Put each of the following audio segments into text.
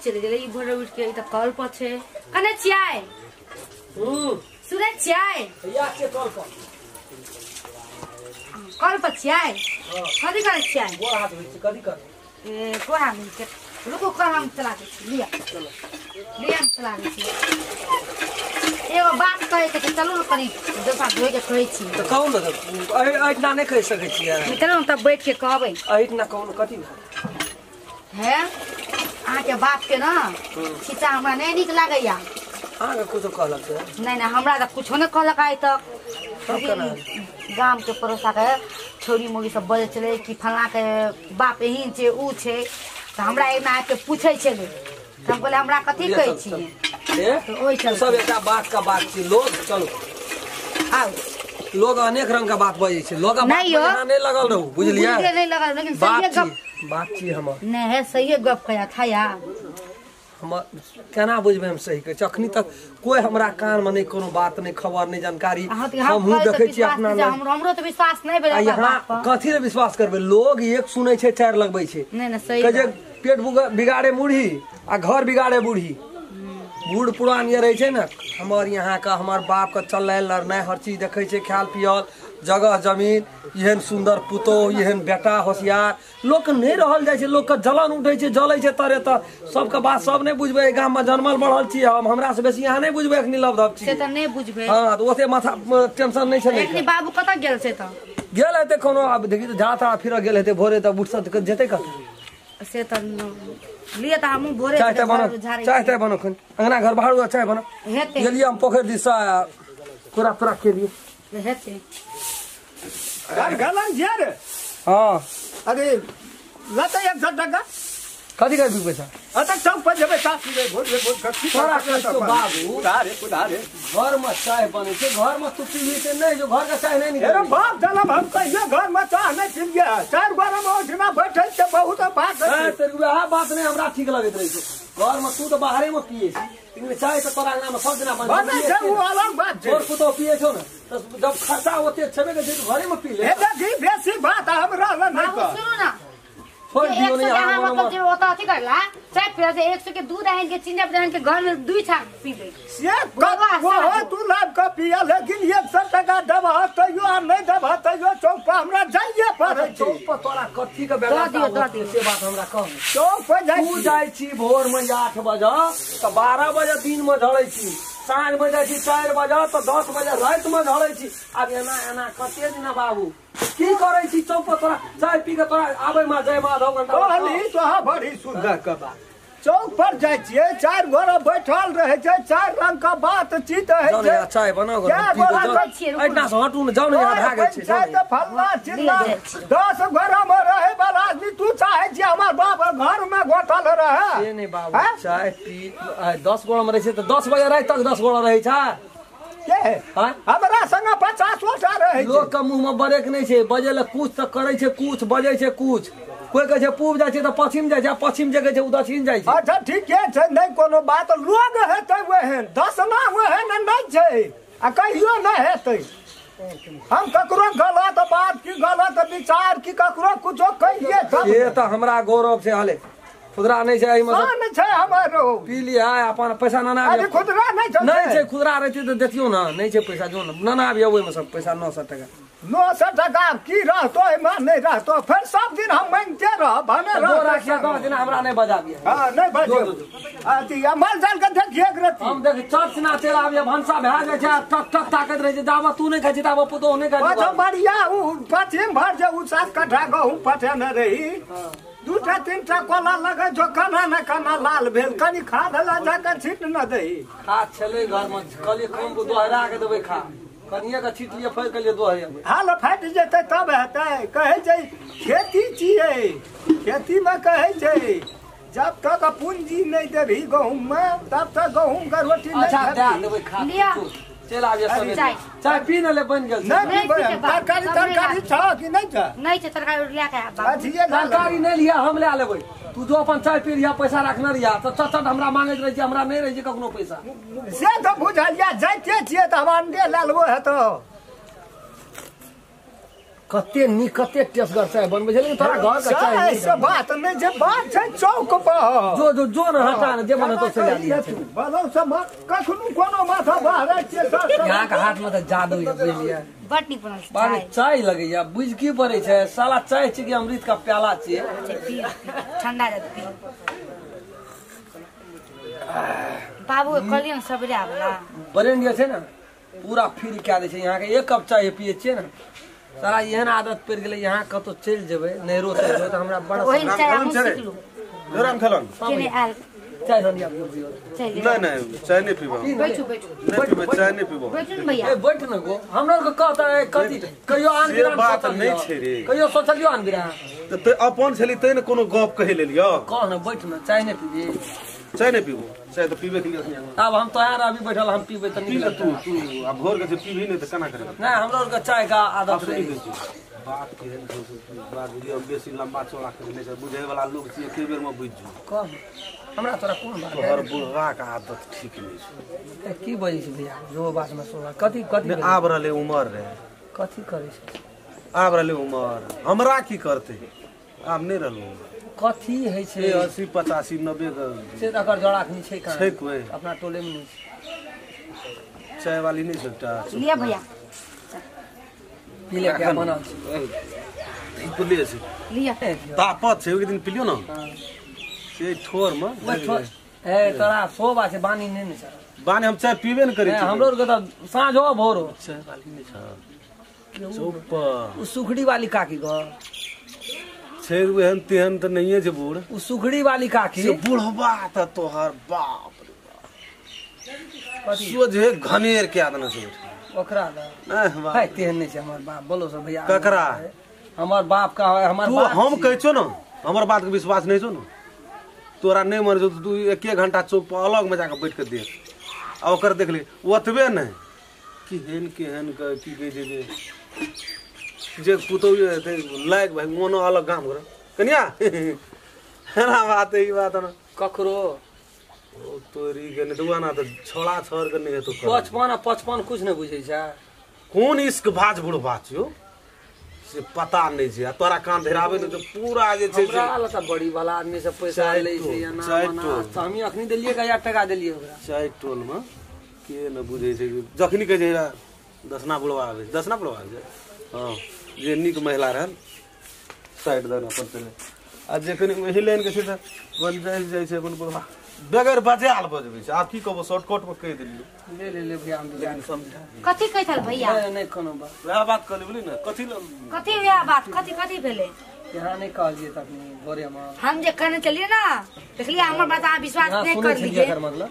चलि गेलै ई भोरे उठि के ई तऽ कल पर छै कने छियै सुनै छियै या के कल पर कल पर छियै कथी करै छियै गोर हाथ धोइ छी कथी कर ए गोर हाथ धोइ छी रुकू कल हम चला दै छी लिअ लिअ हम चला दै छी एगो बात कहै के छै चलू ने कनी दोसर धोइ के कहै छी तऽ कहू ने एहिठिना नहि कहि सकै छियै चलू ने तब बैठ के कहबै एहिठिना कहू ने कथी है अहाँके बाप के ना खिस्सा हमरा नहि नीक लागैया अहाँके कुछो कहलक से नहीं नहीं हमरा तऽ कुछो नहि कहलक आइ तक गाम के पड़ोसा के छौरी मौगी सब बजै छलै कि फलाँ के बाप एहन छै उ छै तऽ हमरा एना आबिके पूछै छलै तऽ हम कहलियै हमरा कथी कहै छियै तऽ ओहि चलते सब एकटा बात का बात छै लोग चलू आउ लोग अनेक रंग का बात बजै छै लोग नहीं लगल रहू बुझलियै नहीं लगल लेकिन सही गप बात छी हमर नहीं है सही गप कया था यार हम केना बुझबै हम सही कहै छी अखनी तक कोई हमरा कान में नहीं कोनो बात नहीं खबर नहीं जानकारी हमहूँ देखै छी अपना हमरो तऽ विश्वास नहीं भेल यहाँ कथी रे विश्वास करबै लोग एक सुनै छै चारि लगबै छै नहीं नहीं सही कहै छै पेट बिगाड़े मुरही आ घर बिगाड़े बूढ़ी बूढ़ पुरान ये रहै छै ने हमर यहाँ का हमर बाप के चलनाइ लड़नाइ हर चीज देखै छै खायल पियल जगह जमीन एहन सुंदर पुतोह एहन बेटा होशियार लोक नहीं रहल जाइ छै लोक के जलन उठै छै जलै छै तरे तर सबके बात सब नहीं बुझबै गाम में जन्मल बढ़ल छी हम हमरा से बेसी यहाँ नहीं बुझबै अखनी लव धब छी से तऽ नहीं बुझबै हां तऽ ओते माथा टेंशन नहीं छलै अखनी बाबू कतऽ गेल छै तऽ गेल हेतै कोनो आब देखी तऽ जा ता फिर गेल हेतै भोरे तऽ बुढ़ सब जेतै कतऽ से तऽ लिए तऽ हमहूँ भोरे चाय ताय बनो चाय ताय बनो खन अंगना घर बाहर चाय बनो हेतै गेलियै हम पोखरि दिस तोरा तोरा के लिए हेतै घर गलन जे रे हां अरे लता 100 टका कथी करबी पैसा अतः चौक पर जेबै सास रे भोर रे भोर कथी तोरा कहै छौ बाबू उधारे उधारे घर में चाय बनै छै घर में तू पीबी से नहीं जो घर का चाय नहीं निकले अरे बाप जलम हम कहियो घर में चाय नहीं पीलिए चार गोरा में ओठिना बैठल छै बहुत बात है तेरे वएह बात नहीं हमरा ठीक लगैत रहै छै घर में तू तऽ बाहरे में पिए छी लेकिन चाय तऽ तोरा अंगना में सब दिना बनै छै उ अलग बात छै तोर पुतोह पिए छौ ने तऽ जब खर्चा ओते छेबे करै छै तऽ घरे में पी ले हे देखी बेसी बात हमरा लग नहीं बाबू सुनू ना छोड़ दियो नहीं यहाँ मतलब जे ओतऽ अथी करला चाय पिला से 100 के दूध आनि के चीनी आनि के घर में 2 छाक पीबै से वो तू लाभ के पिया लेकिन 100 टका देबह तैयो आ नहीं देबह तैयो चौक पर हमरा जाइए पड़ै छै चौक पर तोरा कथी के व्यवस्था से बात हमरा कह चौक पर जाइ तू जाइ छी भोर में 8 बजे तऽ 12 बजे दिन में झड़ै छी साँझ में जाइ छी 4 बजे तऽ 10 बजे राति में झड़ै छी आब एना एना कते दिना बाबू की करै छी चौक पर तोरा चाय पी के तोरा आबै में जाय में आधा घंटा कहली तोहा बड़ी सुंदर के बात चौक पर जाइ छियै चार गोरा बैठल रहै छै चार रंग के बात चीत होइ छै चाय बनाउ एहिना से हटू ने जाउ ने यहाँ भए गेल छै तऽ फल्ला चिल्ला 10 गोरा में रहै वाला आदमी तू चाहै छी हमर बाप घर में गोटल रहै से नहीं बाबू चाय पी 10 गोरा में रहै छै तऽ 10 बजे राति तक 10 गोरा रहै छै के हमरा संग 50 गोटा रहै छै लोक के मुंह में बरेक नहीं छै बजै लए कुछ तऽ करै छै कुछ बजै छै कुछ कोई कहै छै पूब जाइ छै तऽ पश्चिम जाइ छै आ पश्चिम जे कहै छै ओ दक्षिण जाइ छै अच्छा ठीके छै नहीं कोनो बात लोग हेतै ओहन दसना ओहन नहीं छै आ कहियो नहीं हेतै हम ककरो गलत बात की गलत विचार की ककरो कुछो कहिए तब से तऽ हमरा गौरव छै हाले खुदरा नहीं छै एहिमे शान छै हमरो पी लिया अपन पैसा नना अरे खुदरा नहीं छै नहीं छै खुदरा रहतै तऽ देतियौ ने नहीं छै पैसा जो नना आबियौ ओहिमे सब पैसा 900 टका 900 टका की रहतो एहिमे नहीं रहतो फिर सब दिन हम मांगते रहब हमे दो राखिया 10 दिन हमरा नहीं बजाबिए हां नहीं बजाबिए अथी अमल जाल के देखिए एक रत्ती हम देख चर्च ना चलि आबिए भनसा भए जाइ छै टक टक ताकैत रहै छै जाबऽ तू नहीं खाइ छी ताबऽ पुतोह नहीं खाइ छै अच्छा बढ़िया उ पश्चिम भर जे उ 7 कट्ठा गहूम पटेने रही 2टा 3टा कोला लगे जो कना न कना लाल भेल कनी खाद ला जाके छीट न दही खाद छलै घर में कहलियै कम को दोहरा के देबै खाद कनिए के छीट लियै फेर कहलियै दोहरेबै हाल फाटि जेतै तब हेतै कहै छै खेती छियै खेती में कहै छै जब तक पूंजी नहीं देबही गहूम में तब तक गहूम के रोटी नहीं अच्छा दए देबै खाद चलि आबियै सबेरे चाय पी ने ले बनि गेल छै नहीं पीबै तरकारी तरकारी छौ कि नहीं छौ नहीं छै तरकारी लए के आब बाबू तरकारी नहीं लिया हम लए लेबै तू जो अपन चाय पी लिया पैसा रखने रहिया तऽ चट हमरा मांगैत रहै छै हमरा नहीं रहै छै कखनो पैसा से तऽ बुझलियै जाइते छियै तऽ हम अंडे लए लेबो हेतौ कते नीक कते टेस्टगर चाय बनबै छै लेकिन तोरा घर के चाय से बात नहि जे बात छै चौक पर जो जो जो न हटा न जे बनतो से ले लिया बोलो सब कखनो कोनो माथा बाहर छै सर यहाँ के हाथ में त जादू है बुझलियै बड नीक बनल छै चाय लगैया बुझ की पड़ै छै साला चाय छै कि अमृत का प्याला छै ठंडा जात पी बाबू कहलियन सबरे आबला ब्रेंड छै ने पूरा फ्री कए दै छै यहाँ के एक कप चाय पियै छियै ने साला एहन आदत पड़ि गेलै यहाँ कतौ चलि जेबै नैरो तेरो तऽ हमरा बड़ा ओहि चाय हम सिखलु राम खेलन के आयल चाय धनिया पियो नहीं नहीं चाय नहीं पीबो बैठू बैठू नहीं पीबो चाय नहीं पीबो बैठू न भैया ए बैठ न गो हमरा के कहता है कथि कहियो आन बिरान बात नहीं छै रे कहियो सोचलियो आन बिरान त अपन छली तै ने कोनो गप कहि लेलियो कह न बैठ न चाय नहीं पीबी चाय नहीं पीबो चाय त पीबे के लिए अब हम तोहार अभी बैठल हम पीबे त पी ले तू तू अब भोर के पीबी नहीं त केना करबे नहीं हमरा के चाय का आदत रहे बात केहन छै बात बुझियो बेसी लंबा चौड़ा करे नहीं छै बुझे वाला लोग छी एके बेर में बुझ जो कह हमरा तोरा कोन बात तोहर बुढ़वा के आदत ठीक नहीं छै की बजै छै भैया जो बात में सुन कथि कथि आब रहले उमर रे कथि करै छै आब रहले उमर हमरा की करते आब नहीं रहलो कथि है छै 80 85 90 के से एकर जोड़ा अखनी छै कहां छै कोई अपना टोले में नहीं छै चाय वाली नहीं छै एकटा लिया भैया पी ले क्या बनल छै पी ले छै लिया तापत छै एक दिन पिलियो ना से ठोर में ए तोरा शोभा छै बानी नहीं ने छै बानी हम चाय पीबे न करै छी हमरो के त साँझ हो भोर हो चाय वाली नहीं छै चौक पर उ सुखड़ी वाली काकी गो छै एहन तेहन त नहिए छै बूढ़ उ सुखड़ी वाली काकी से बूढ़वा त तोहर बाप रे बाप सोझे घनेर के आदना छै ओकरा ना है तेहन नहीं छै हमर बाप बोलो सब भैया ककरा हमर बाप का है हमर तू बाप हम कहै छौ न हमर बात के विश्वास नहीं छौ न तोरा नहीं मन छौ तू एक घंटा चौक पर अलग में जाके बैठ के देख आ ओकर देख ले ओतबे नहीं केहन केहन की कहै छै जे पुतहु हेतै लाग भाई मोनो अलग काम कर कनिया एना बात ई बात न ककरो ओ तोरी के नहीं दुआना त छोड़ा छोड़ के नहीं हेतौ 55 आ 55 कुछ नहीं बुझै छै कोन इश्क भाज बुढ़बा छियौ से पता नहीं छै आ तोरा कान धराबै ने त पूरा जे छै हमरा लता बड़ी वाला आदमी से पैसा लै छै एना ओना हम अखनी देलियै 1000 टका देलियै ओकरा चाय टोल में के न बुझै छै जखनी कहै छै दसना बुढ़वा आबै दसना बुढ़वा आबै हां जे नीक महिला रहल साइड दन अपन चले आ जे कनि एही लाइन के छै त बन जाइ छै अपन बुढ़वा बगैर बजाल बजबै छै आब की कहबो शॉर्टकट में कहि देलियै ले ले ले भैया हम लेकिन समझा कथि कहै छल भैया नहीं नहीं कोनो बात वएह बात कहली बोली ना कथि कथि वएह बात कथि कथि भेलै यहाँ नहीं कहलियै तखनी भोरे में हम जे कहने चलिए ना देखलियै हमर बात अहाँ विश्वास नहीं कर लीजिए मतलब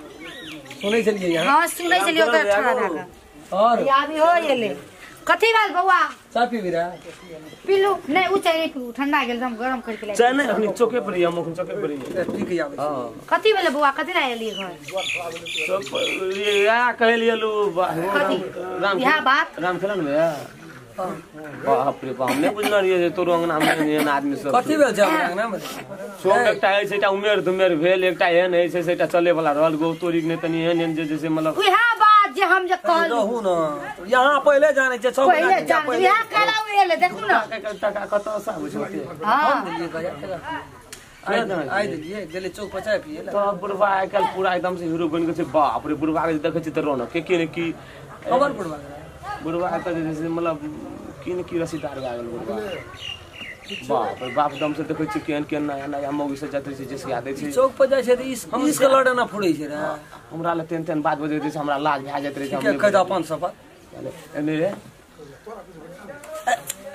सुनै छलियै यहाँ हां सुनै छलियै ओकरा ठड़ा भए के और भैया अभी हो गेलै कथि भेल बौआ चाय पीबी रे पीलू नहीं उ चाय नहीं पीलू ठंडा गेल हम गरम करके ले चाय नहीं अखनी चौके पर हम अखनी चौके पर पी के आबै हां कथि भेलै बौआ कथि ला एलियै घर सब या कहलियै लू राम इहा बात राम खेलन भैया बाप रे बाप नहीं बुझल रहियै जे तोरो अंगना में एहन आदमी सब कथि भेल छै हमरा अंगना में सब एकटा होइ छै एकटा उमेर दुमेर भेल एकटा एहन होइ छै से एकटा चले वाला रहल गो तोरी ने तनी एहन एहन जे जैसे मतलब उहा बात जे हम जे कहलु रहू न यहाँ पहिले जानै छै सब पहिले जानै इहा कहला एले देखू न टका कतऽ से आबै छै ओते हां देलियै 1000 टका आइ देलियै गेलै चौक पर चाय पियै तऽ बुढ़वा आइ काल्हि पूरा एकदम से हीरो बनि गेल छै बाप रे बुढ़वा के देखै छै तऽ रौनक के ने की खबर बुढ़वा बुढ़वा तऽ जे छै मतलब की ने की रसीदार भए गेल बुढ़वा बाप रे बाप एकदम से देखै छियै केहन केहन नया नया मौगी सब जाइत रहै छै जैसे दै छै चौक पर जाइ छै तऽ इसके लड़े ना फुरै छै रे हमरा लग तेहन तेहन बात बजैत रहै छै हमरा लाज भए जाइत रहै छै के कहि दऽ अपन शपथ एने रे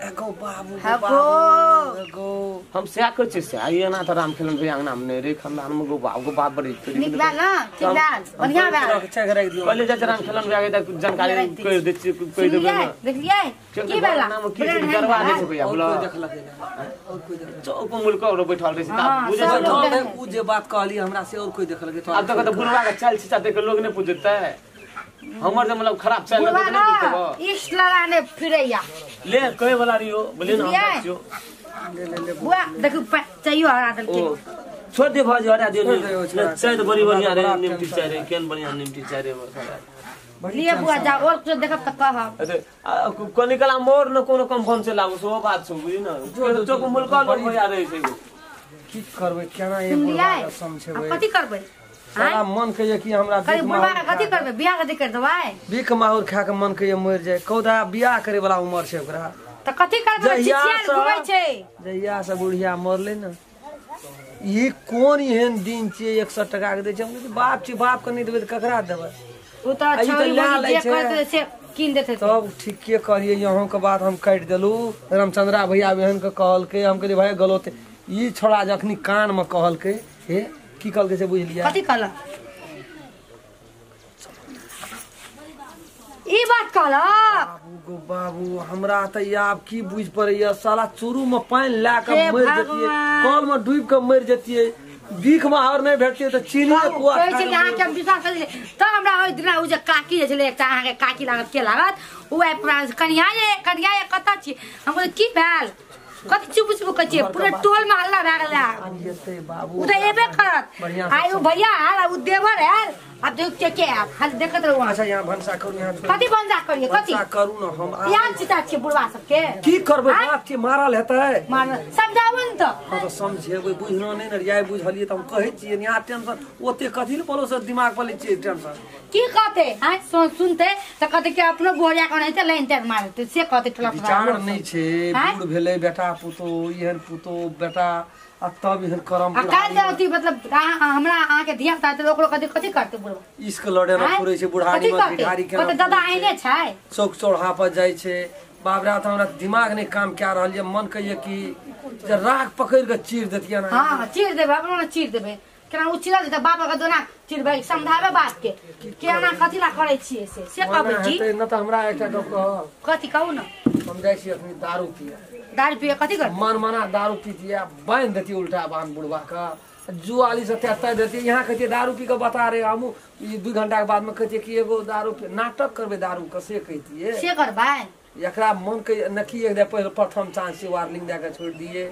एगो बाबू गो हम सएह कहै छियै सएह एना तऽ राम खेलन भैया अंगना मे नहि रे खानदान मे गो बाप गो बाप बड़ी नीक भेल ना ठीक भेल बढ़िया भेल चाय राखि दियौ कहले जाइ छै राम खेलन भैया के तऽ जानकारी कहि दै छियै कहि देबै सुनलियै देखलियै की भेल की गरबा दै छै भैया और बोला कोइ देखलक नहि और कोइ देखलक चौक पर मुलक और बैठल रहै छै तऽ आब बुझै छै बैठल उ जे बात कहली हमरा से और कोइ देखलक आब तक तऽ बुढ़वा के चाल छिचा देख के लोग नहि पूजतै हमर जे मतलब खराब चाल बुढ़वा लगतै ना नहि पूजतै इष्ट लड़ा फिरैया ले कहे वाला रहियो बोलिए ना हम बुझलियै? छियो बुआ देखू चाहियो हरा देलकै ओ छोड़ दे भाजी हटा दियो छोड़ दियौ, छोड़ चाय तऽ बड़ी बढ़िया रहे निमटी चाय रहे केहन बढ़िया निमटी चाय रहे लिए बुआ जा और कुछ देखब त कहब। अरे कनी कला मोर न कोनो कंफर्म से लागू सो बात छौ बुझी न चौक मुल्क लोग भैया रहे छै। की करबै केना ए बुढ़वा के समझेबै? कथि करबै? सारा मन कहिए कि हमरा करी बुढ़वा के कथि करबै? बियाह कथि कर देबै? बिख माहुर खा के मन कहिए मर जाए। कौदा बियाह करे वाला उम्र छै ओकरा त कथि करबै? चिचियाल घुमै छै। जहिया से बुढ़िया मरले न ई कोन एहन दिन छियै 100 टका के दै छै। हम बाप छी, बाप के नहीं देबै त ककरा देबै? उ त छौरी जे कहतै से कीन देतै। तब ठीके करिए यहाँ के बात हम काटि देलू। रामचंद्रा भैया एहन के कहलकै, हम कहलियै भाई गलत। ई छोड़ा जखनी कान में कहलकै हे की कहलकै से बुझलियै? कथि कहलक? ई बात कहलक? बाबू गो बाबू हमरा त आब की बुझ पड़ैया, साला चूरू में पानि लए के मरि जतियै, कल में डूबि के मरि जतियै, बीख में और नहीं भेटतियै त चीनी के कुआ कहै छै। अहाँ के हम विश्वास करै छी त हमरा ओहि दिना उ जे काकी जे छलै एकटा अहाँ के काकी लागत के लागत उ आइ पूरा कनिया ये कनिया ये कतऽ छी? हम कहलियै की भेल? कथि चुप चुप कहै छियै? पूरा टोल में हल्ला भए गेलै। बाबू उ त एबे करत। आइ उ भैया आयल, उ देवर आयल, आब देख के के आयल खाली देखत रहू। अच्छा यहाँ भनसा करू, यहाँ कथि भनसा करिए? कथि भनसा करू न हम यान चिता छियै बुढ़वा सबके। की करबै? बाप के मारल हेतै। मारल समझाबू न त। हां त समझेबै, बुझना नहि न रियाय बुझलियै त हम कहै छियै यहाँ टेंशन ओते कथि ल बोलो से दिमाग पर लै छियै टेंशन। की कहते? आइ सुनते त कहते कि अपनो बुढ़िया के ओनाहिते लाइन तार मारते से कहते। टोला विचार नहि छै, बूढ़ भेलै बेटा पुतो एहन पुतो बेटा आ तब एहन करम। आ काल्हि जे अथी मतलब हमरा अहाँ के धिया पुता हेतै ओकरो कथि कथि करतै बुढ़वा? इश्क लड़े न पुरै छै बुढ़ारी में, भिखारी के कहतै दादा एहने छै, चौक चौराहा पर जाइ छै। बाप रे हमरा दिमाग नहि काम कए रहल ये। मन कहिए कि जे राग पकड़ि के चीर देतियै ना। हां चीर देबै, अपनो ने चीर देबै। केना उ चिरल जेतै बाप के दोना चिरबै, समझाबै बाप के केना कथि ला करै छियै से कहबै की न त हमरा एकटा गप कह। कथि कहू न? हम जाइ छी अखनी दारू पिए। दारू पिए कथि कर? मन मना दारू पीतिए बान्हि देतिए उल्टा बान्ह बुढ़वा के जुआली से तय देतिए। यहाँ कहतिए दारू पी के बता रे, हमहूँ 2 घंटा के बाद में कहतिए कि एगो दारू पी नाटक करबै दारू के से कहतिए। से करबै? एकरा मन के नकी एक दे पहले प्रथम चांस से वार्निंग दे के छोड़ दिए।